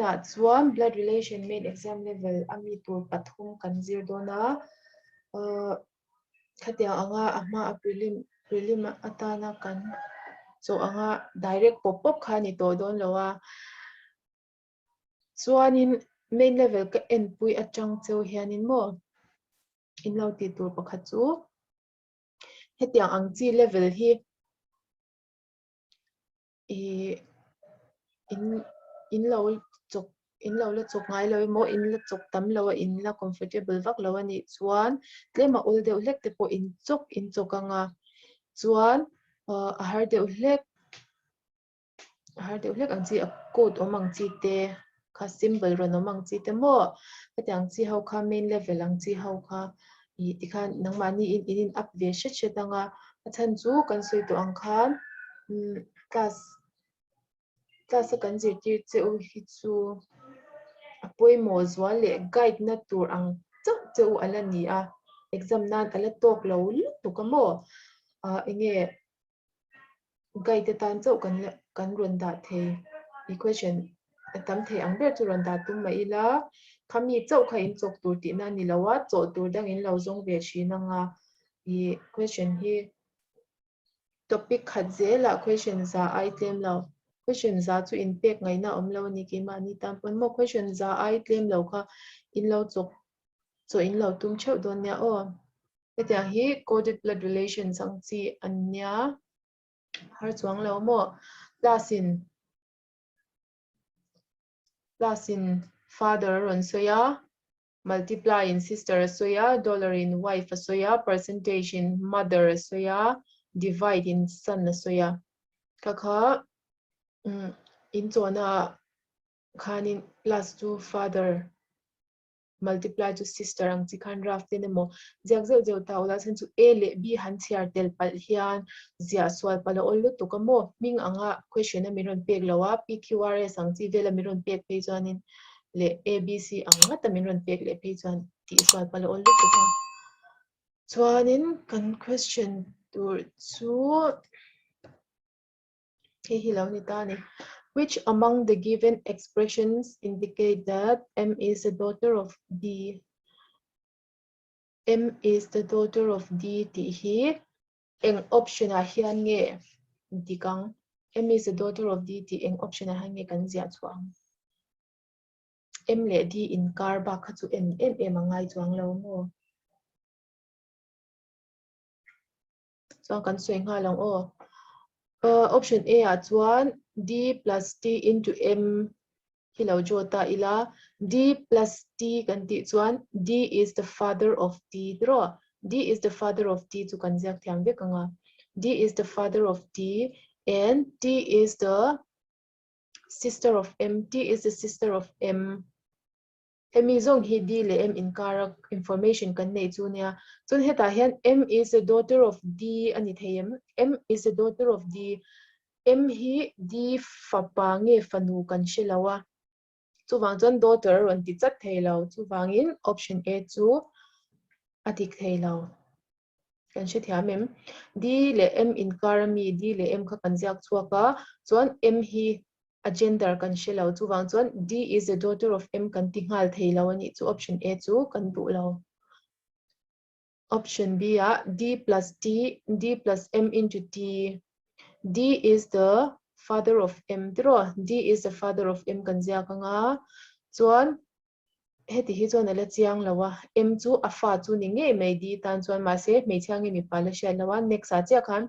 Zaninah chuan blood relation main exam level a mi tur pathum kan zir dawn a, khatiang anga a hma a prelim prelim atana kan chawh anga direct pawp pawp kha a ni tawh dawn lo a. Chuanin main level ka enpui atang cheu hianin maw in lo tih tur pakhat chu hetiang ang chi level hi ih in in lo chawk in lo la chawk ngai lo emaw in la chawk tam lo a in la comfortable vak lo a nih chuan tlem a ul deuh hlek te pawh in chawk in chawk ang a chuan ah a har deuh hlek a har deuh hlek ang chi a code awm ang chi te kha symbol rawn awm ang chi te maw hetiang chi ho kha main level ang chi ho kha ih tikhan nangmahni in in in up ve hret hret ang a a chhan chu kan sawi tawh ang khan umm class class a kan zirtir che u hi chu a pawimawh zual leh guide na tur ang chauh che u a la ni a exam nan a la tawk lo lutuk a maw ah eng nge Guide atan chauh kan la kan rawn dah thei equation a tam thei ang ber chu rawn dah tum mah ila khami chauh kha in chawk tur tihna a ni lo a, chawh tur dang in lo zawng ve thin ang a, ih question hi topic khat zelah question za ai tlem lo question za chu in pek ngaihna a awm lo a ni keimahni tan pawn maw question za ai tlem lo kha in lo chawk chawh in lo tum theuh dawn nia aw. Hetiang hi coded blood relations ang chi an nia. Har chuang lo maw? Plus in plus in father a rawn sawi a, multiply in sister a sawi a, dollar in wife a sawi a, percentage in mother a sawi a, divide in son a sawi a. Kha kha in chawhna ah khanin plus chu father multiply chu sister ang chi khan rough ten emaw ziak zeuh zeuh ta ula chhan chu A leh B han chhiar tel palh hian ziah sual palh a awl lutuk a maw hming anga question a min rawn pek lo a PQRS ang chi vela min rawn pek phei chuanin leh ABC ang ngata min rawn pek leh phei chuan tih sual palh a awl lutuk a chuanin kan question tur chu Hei hi lo ni ta a ni. Which among the given expressions indicate that M is the daughter of D? M is the daughter of D tih hi eng option ah hian nge dik ang? M is the daughter of D tih eng option ah hian nge kan ziah chhuah ang? M leh D inkar bak kha chu en em em a ngai chuang lo maw? Chuan kan sawi nghal ang aw. Uh, option A ah chuan D plus T into M hi lo draw ta ila. D plus T kan tih chuan D is the father of T tiraw? D is the father of T chu kan ziak thiam vek ang a. D is the father of T and T is the sister of M. T is the sister of M. Hemi zawng hi D leh M inkara information kan neih chu nia. Chuan hetah hian M is the daughter of D a ni thei em? M is the daughter of D. M hi D fapa nge fanu kan hre lo a. Chuvang chuan daughter a rawn ti chat thei lo. Chuvangin option A chu a dik thei lo. Kan hrethiam em? D leh M inkar ami D leh M kha kan ziak chhuak a, chuan M hi a gender kan hre lo, chuvang chuan D is the daughter of M kan ti nghal thei lo a nih chu option A chu kan duh lo. Option B ah D plus T, D plus M into T, D is the father of M tiraw? D is the father of M kan ziak ang a, chuan Heti hi chuan a la chiang lo a, M chu a fa chu ni ngei mai D tan chuan mahse hmeichhia nge mipa la hriat lo a, next ah chiah khan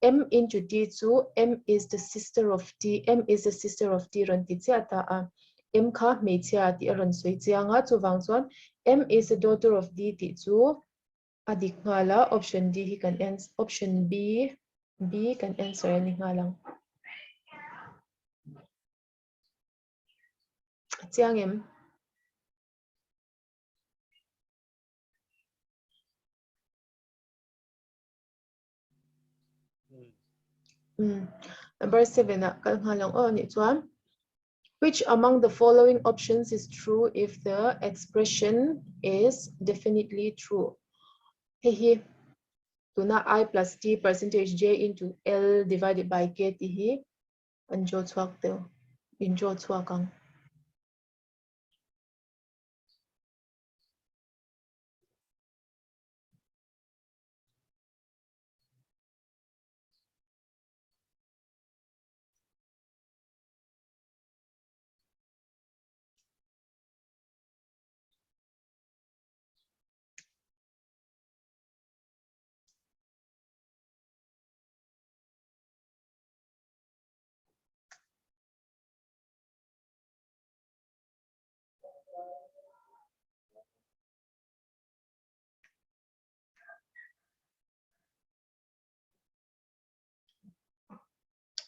M into T chu M is the sister of T, M is the sister of T rawn ti chiah ta a, M kha hmeichhia tih a rawn sawi chiang a, chuvang chuan M is the daughter of D tih chu a dik nghal a, option D hi kan option B, B kan answer a ni nghal ang. A chiang em? Mm. Number 7 ah kal nghal ang aw nih chuan Which among the following options is true if the expression is definitely true? Hei hi tuna I plus T percentage J into L divided by K tih hi An draw chhuak deuh. In draw chhuak ang.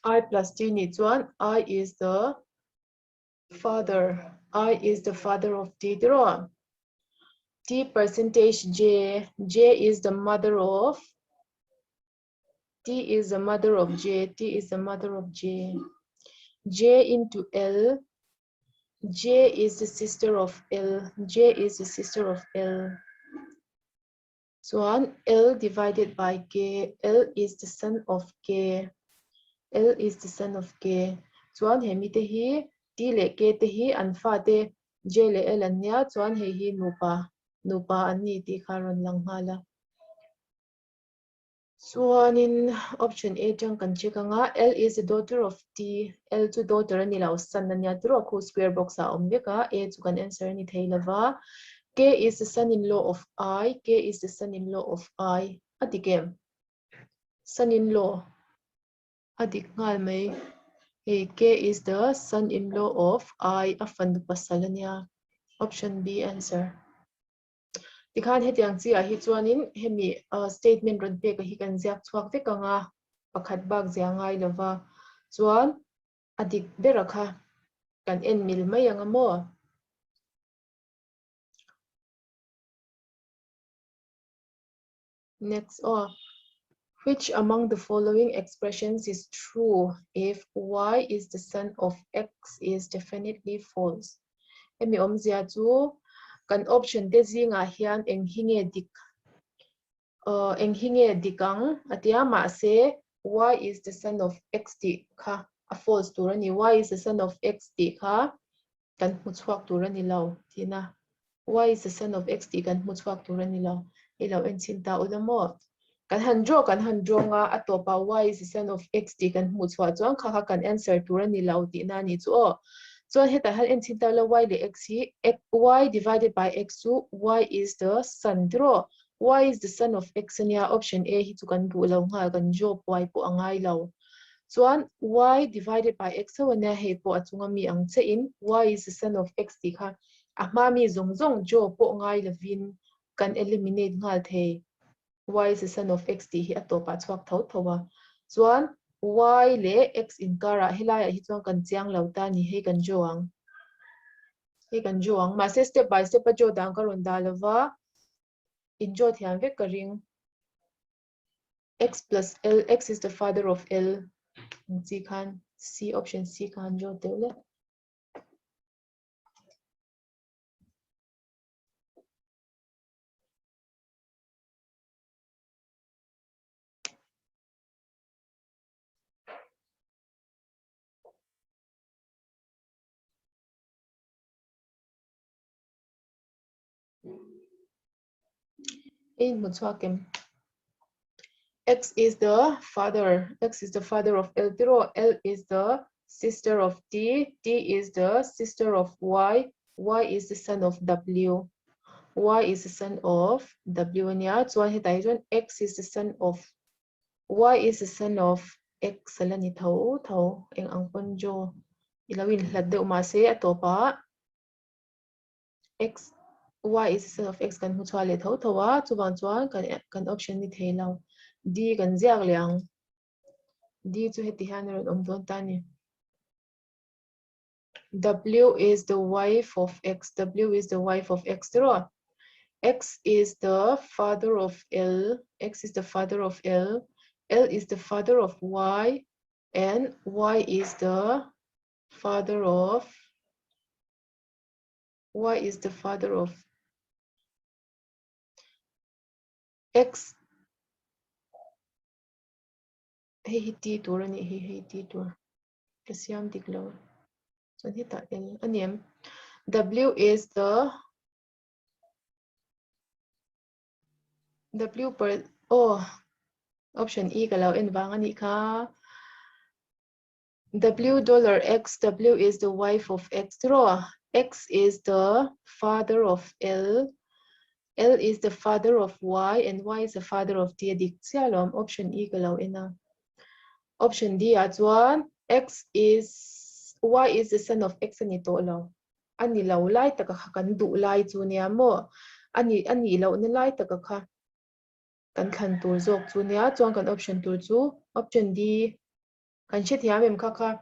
I plus T nih chuan I is the father, I is the father of T tiraw? T percentage J, J is the mother of T is the mother of J, T is the mother of J. J into L, J is the sister of L, J is the sister of L. Chuan L divided by K, L is the son of K, L is the son of K. Chuan he mite hi T leh K te hi an fate J leh L an nia, chuan hei hi nupa, nupa an ni tih kha a rawn lang nghal a. Chuanin option A tang kan check anga, L is the daughter of T, L chu daughter a ni lo, son a nia tiraw, khu square box ah a awm vek a, A chu kan answer a ni thei lova. K is the son-in-law of I, K is the son-in-law of I, a dik em? Son-in-law a dik nghal mai. Hei K is the son-in-law of I, a fanu pasal a nia. Option B answer. Tikhan hetiang chi ah hi chuanin hemi statement rawn pek a hi kan ziak chhuak vek ang a, pakhat bak zia ngai lova chuan a dik ber a kha kan en mil mai ang a maw? Next aw. Which among the following expressions is true if y is the son of x is definitely false? Hemi awmzia chu kan option te zingah hian eng hi nge dik eng hi nge dik ang a tia mahse y is the son of x tih kha a false tur a ni. Y is the son of x tih kha kan hmu chhuak tur a ni lo tihna. Y is the son of x tih kan hmu chhuak tur a ni lo. I lo en chhin ta ula maw? Kan han draw kan han draw nga a tawpah y is the son of x tih kan hmuh chhuah chuan kha kha kan answer tur a ni lo tihna a ni chu aw. Chuan hetah hian en chhin ta ula y leh x hi y divided by x chu y is the son tiraw? Y is the son of x ania option A hi chu kan duh lo nghal kan draw puai pawh a ngai lo. Chuan y divided by x ho ania hei pawh a chunga mi ang che in y is the son of x tih kha a hma mi zawng zawng draw pawh ngai lovin kan eliminate nghal thei. Y is the son of x tih hi a tawpah chhuak tho tho a. Chuan y leh x inkarah helaiah hi chuan kan chiang lo ta ni hei kan draw ang. Hei kan draw ang. Mahse step by step a draw dan ka rawn dah lova in draw thiam vek ka ring. X plus L, X is the father of L ang chi khan C option C khan draw teuh le. In hmu chhuak em? X is the father. X is the father of L tiro. L is the sister of T. T is the sister of Y. Y is the son of W. Y is the son of W ania. Chuan hetah hi chuan X is the son of Y is the son of X ala ni tho tho. Eng ang pawn jo i lo inhlat deuh mahse a tawpah X Y is the son of X kan hmu chhuah leh tho tho a, chuvang chuan kan kan option ni thei lo. D kan ziak leh ang. D chu heti hian a rawn awm dawn ta a ni. W is the wife of X. W is the wife of X tiraw? X is the father of L. X is the father of L. L is the father of Y and Y is the father of Y is the father of X. Hei hi T tur a nih hi, hei T tur. Ka siam dik lo. Chuan hetah L a ni em? W is the W per oh option E ka lo en vang a nih kha. W dollar X, W is the wife of X tiraw? X is the father of L, L is the father of Y and Y is the father of T a dik chiah alawm, option E ka lo en a. Option D ah chuan X is, Y is the son of X a ni tawh lo. A ni lo lai taka kha kan duh lai chu nia maw? A ni, a nih lohna lai taka kha kan thlan tur zawk chu nia, chuan kan option tur chu option D. Kan hrethiam em kha kha?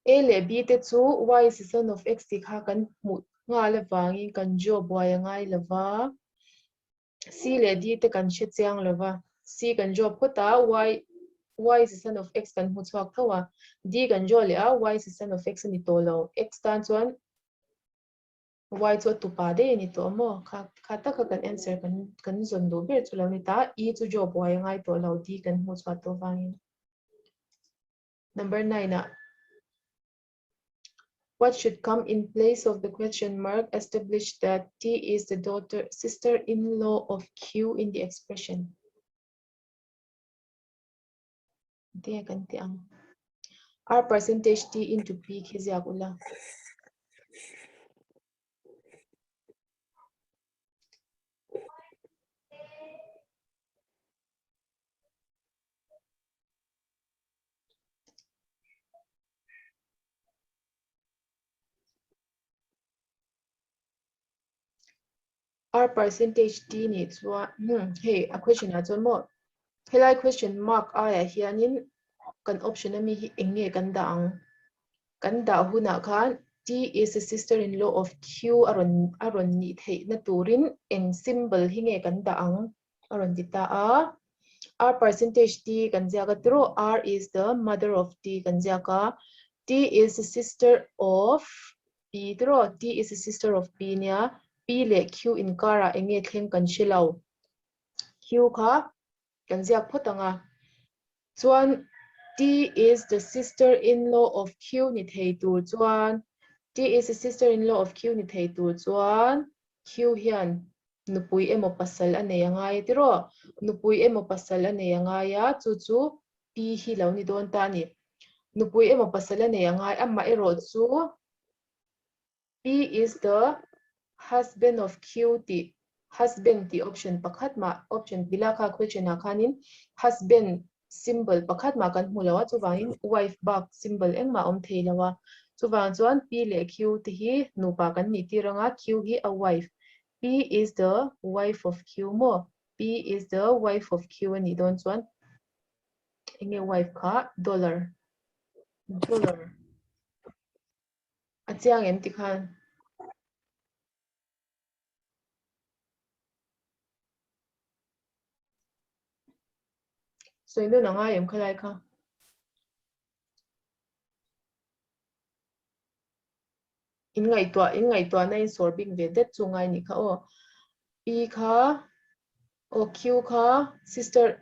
A leh B te chu Y is the son of X tih kha kan hmuh nghal avangin kan draw buai a ngai lo va. C leh D te kan hre chiang lo va. C kan draw phawt a, Y Y is the son of X kan hmu chhuak tho a. D kan draw leh a, Y is the son of X a ni tawh lo. X tan chuan Y chu a tupa daih a ni tawh a maw? Kha kha tak kha kan answer kan kan zawn duh ber chu lo ni ta. E chu draw buai a ngai tawh lo, D kan hmuh chhuah tawh vangin. Number 9 ah. What should come in place of the question mark establish that T is the daughter sister-in-law of Q in the expression? Te kan ti ang. R percentage T into P khi ziak ula. R percentage T nih chuan hmm hei a question ah chuan maw helai question mark aiah hianin kan option ami hi eng nge kan dah ang kan dah hunah khan T is the sister in law of Q a rawn a rawn nih theihna turin eng symbol hi nge kan dah ang a rawn ti ta a. R percentage T kan ziak a tiraw R is the mother of T kan ziak a T is the sister of P tiraw T is the sister of P nia P leh Q inkarah eng nge thleng kan hre lo Q kha kan ziak phawt ang a chuan T is the sister in law of Q ni thei tur chuan T is the sister in law of Q ni thei tur chuan Q hian nupui emaw pasal a nei a ngai a tiraw? Nupui emaw pasal a nei a ngai a, chu chu Pi hi lo ni dawn ta a ni. Nupui emaw pasal a nei a ngai, amah erawh chu P is the husband of Q tih husband tih option pakhat mah option bila kha question ah khanin husband symbol pakhat mah kan hmu lo a, chuvangin wife bak symbol engmah a awm thei lo a. Chuvang chuan P leh Q te hi nupa kan nih tir anga Q hi a wife P is the wife of Q maw? P is the wife of Q a nih dawn chuan enge wife kha dollar dollar a chiang em ti khan sawi nawn a ngai em khalai kha In ngaihtuah in ngaihtuah na in sawr bik ve det chu ngai nih kha aw. P kha aw Q kha sister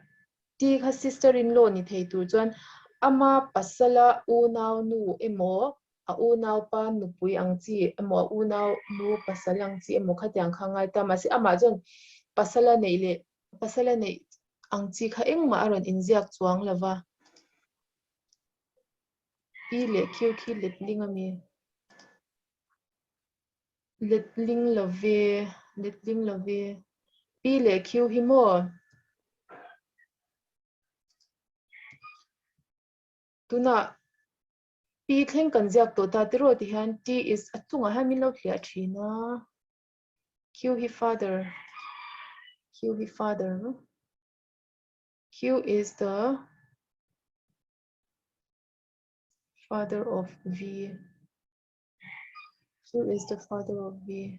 T kha sister in law ni thei tur chuan ama pasala unau nu emaw a unau pa nupui ang chi emaw a unau nu pasal ang chi emaw khatiang kha ngai ta mahse amah chuan pasala neih leh pasala neih ang chi kha engmah a rawn inziak chuang lova. P leh Q khi letling a mi? Letling lo ve, letling lo ve. P leh Q hi maw? Tunah P thleng kan ziak tawh ta tiraw ti hian T is a chungah hian min lo hliah thin a. Q hi father, Q hi father no? Q is the Father of V. Who is the father of V?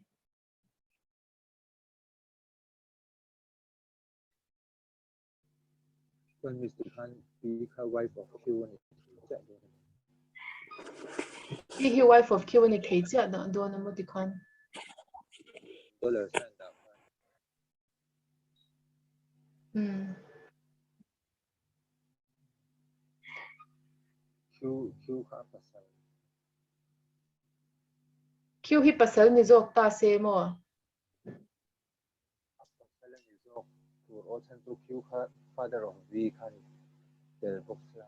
Chuan Miss ti khan P kha wife of Q a ni thei chiah dawn a ni. P hi wife of Q a ni thei chiah dawn a maw ti khan. Dollar sign dah khan. Hmm. Q Q kha a pasal. Q hi pasal ni zawk ta se maw? A pasal a ni zawk tur aw chhan chu Q kha father of V kha ni tel bawk sia.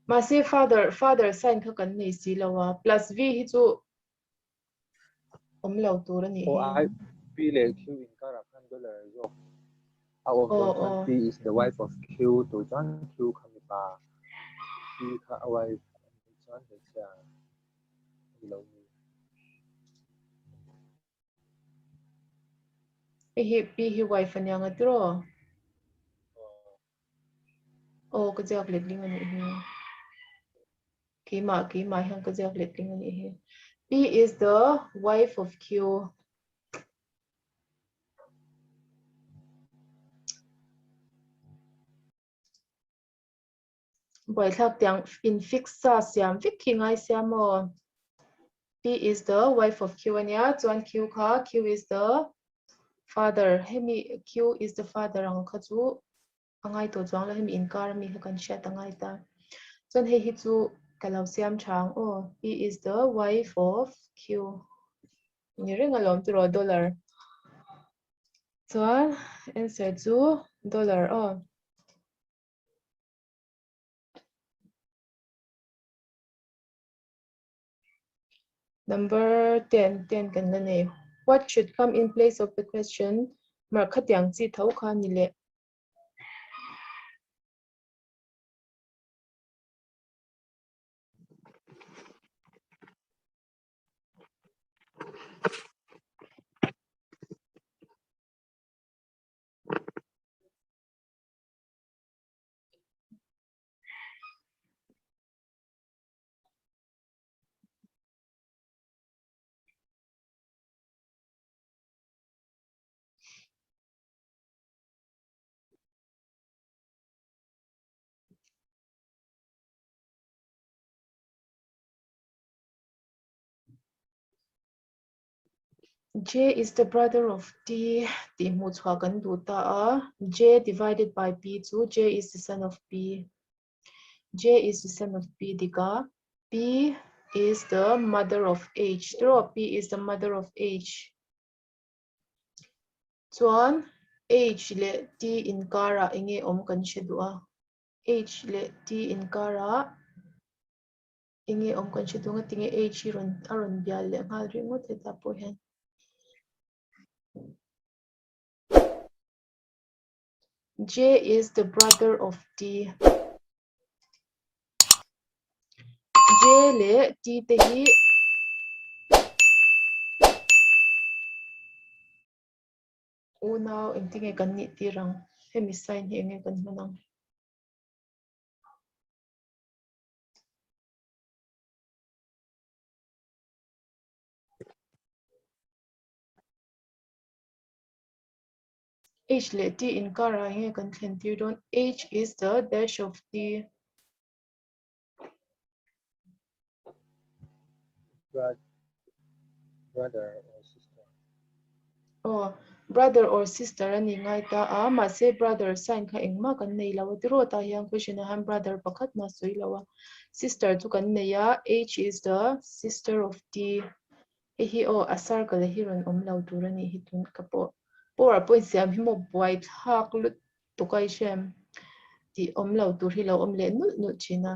Mahse father father sign kha kan nei si lo a plus V hi chu awm lo tur a nih hi. Aw P leh Q inkarah khan dollar zawk a awm dawn chuan P is the wife of Q tur chuan Q kha mipa P kha a wife a nih chuan hmeichhia a ni lo mi. Hei hi P hi wife a nia nga tiraw? Aw. Aw ka ziak letling a nih hi. Keimah keimah hian ka ziak letling a nih hi. P is the wife of Q. Buaithlak tiang in fix sa siam vek khi ngai sia maw? P is the wife of Q ania chuan Q kha Q is the father hemi Q is the father ang kha chu a ngai tawh chuang lo hemi inkar ami kha kan hriat a ngai ta chuan hei hi chu ka lo siam tha ang aw P is the wife of Q ni reng alawm tiraw dollar chuan answer chu dollar aw. Number 10, 10 kan la nei. What should come in place of the question? Mar khatiang chi tho kha ni le. J is the brother of T tih hmuh chhuah kan duh ta a. J divided by P chu J is the son of P. J is the son of P dik a. P is the mother of H. Tiraw P is the mother of H. Chuan H leh T inkarah enge awm kan hre duh a. H leh T inkarah Enge awm kan hre tung a tinge H hi rawn a rawn bial leh nghal ringawt hetah pawh hian. J is the brother of T. J leh T te hi unau engtinge kan nih tir ang? Hemi sign hi enge kan hman ang? H leh T inkarah enge kan thlen tir dawn? H is the dash of T. Brother or sister. Aw, brother or sister a ni ngai ta a, mahse brother sign kha engmah kan nei lo a tiraw tah hian question ah hian brother pakhat mah sawi lo a, sister chu kan nei a, H is the sister of T hei hi aw a circle hi rawn awm lo tur a nih hi tun ka pawh power point siam hi maw buai thlak lutuk a i hrem tih awm lo tur hi lo awm leh nulh nulh thin a.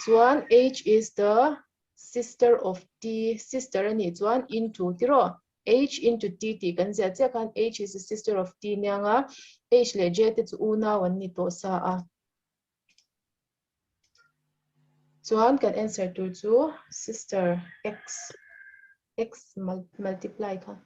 Chuan H is the sister of T, sister a nih chuan into tiraw? H into T tih kan ziah chiah khan H is the sister of T nia nga H leh J te chu unau an ni tawh sa a. Chuan kan answer tur chu sister X, X multiply kha.